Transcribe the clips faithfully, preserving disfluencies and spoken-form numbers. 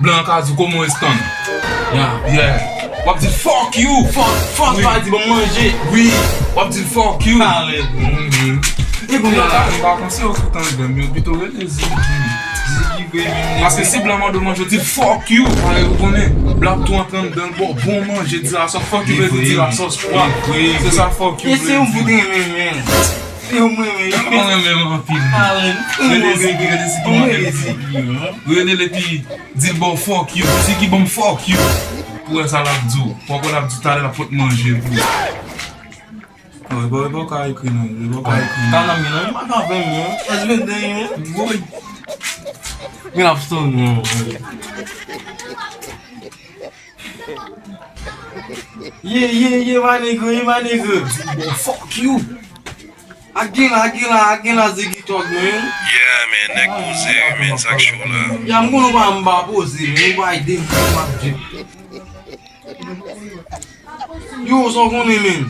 Blan an ka di w kòman w estan. Yeah. Yeah. W ap di l fuck you. Fuck, fuck, wi. Pa di ban m manje. Wi. W ap di l fuck you. Alèz. Mhm. E bon, yeah. Yo, m pa panse yo sou tandans, yo pito rele Ziggy. Ziggy vre menm. Paske si blan mande w manje, w di l fuck you. Alèz, ou konnen. Blan ap tou antre anndan l ba w bon manje, di la sòs, fuck you vle di di la sòs pwa. Se sa fuck you vle di. E se yon bout renmen, men. Se yon renmen, men. Mwen renmen l anpil. Alèz. Rele Ziggy, rele Ziggy, mwen rele Ziggy. Rele l epi di l ba w fuck you. Ziggy ban m fuck you. Pou wè sa l ap di w. Pou wè l ap di w talè l ap pot manje pou ou. Non, e pa, e pa w ka ekri non, e pa w ka ekri non. Kanam gen nan, e pa ka fè m non. Èske w gen, men? Woy. Men ap stone non. Ye, ye, ye, my nigga, ye, my nigga. Bon, fuck you. Ak gen la, ak gen la, ak gen la, Ziggy Thug, man. Yeah, man, nèg poze, man, sa k cho la. Ya, m konnen w pa, m pa poze, man. Ou pa ede m, m ap di. Yo, sa w konnen, men.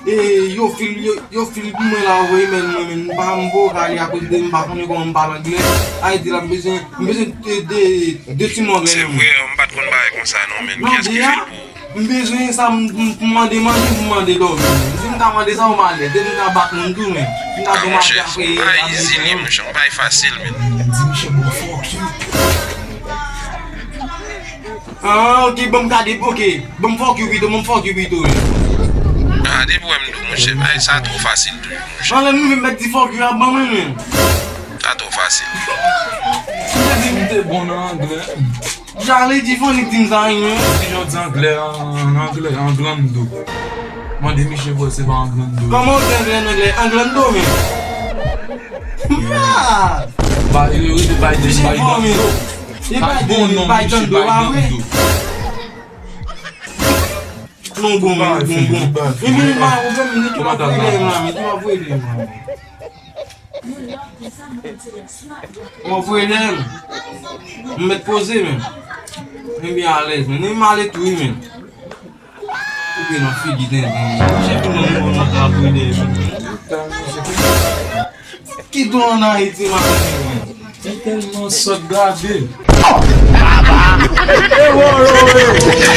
E, yo fil, yo, yo fil pou mwen la, wi, men, mwen, men, m pa, m pa ka li apre de, m pa konnen kòman m pale anglè. Ayiti la, m bezwen, m bezwen de, de, de ti mo anglè, men. Se vre, m pa t konn bagay konsa, non, men. Kiyès ki fil pou ou? M bezwen sa, m, m, m mande manje, m mande dòmi. Si m ka mande sa, ou malè. Depi m ka bat moun tou, men. M ka tou mache apre. Bagay easy, li, monchè, yon bagay fasil, men. Di, monchè, bon, fuck you. Ah, ok, ban m gade, ok. Ban m fuck you pito, ban m fuck you pito, wi. Ah, depi w wè m di w, monchè, bagay sa twò fasil toujou, monchè. Anlè m rive m mèt di fuck you a ban mwen, men. Sa twò fasil. M te di m te bon nan anglè. Jale di fò nèg di m sa, wi, men. Ki jan w di anglè an, an anglè, an glando? Mande misye pou wè se pa an glando. Kòman w di anglè an anglè? An glando, men. Ah! Ba, yo, yo, yo, Biden, Biden. Misye fò, men. Se Biden, Biden do pa vre? Non, bon, bon, bon. Epi, m pa, ou menm, li tou ap voye dèyè m la, men, tou ap voye dèyè m la, men. W ap voye dèyè m. M mèt poze, men. M byen alèz, men. M ale tou, wi, men. Koupe nan figi tenten. Chèf nou, nou, nou, nou, nou, nou, nou. Ki do an Ayiti, maten, men? Li tèlman sòt gade.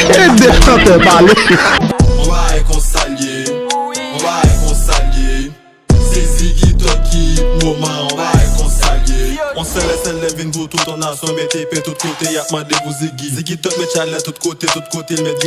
E de chantè pale. On bagay konsa l ye. On bagay konsa l ye. Se Ziggy Thug ki hit moman, on bagay konsa l ye. On sèl, sèl lè vin pou tout on nasyon, mete pye tout kote, y ap mande pou Ziggy. Ziggy Thug met chalè tout kote, tout kote, l met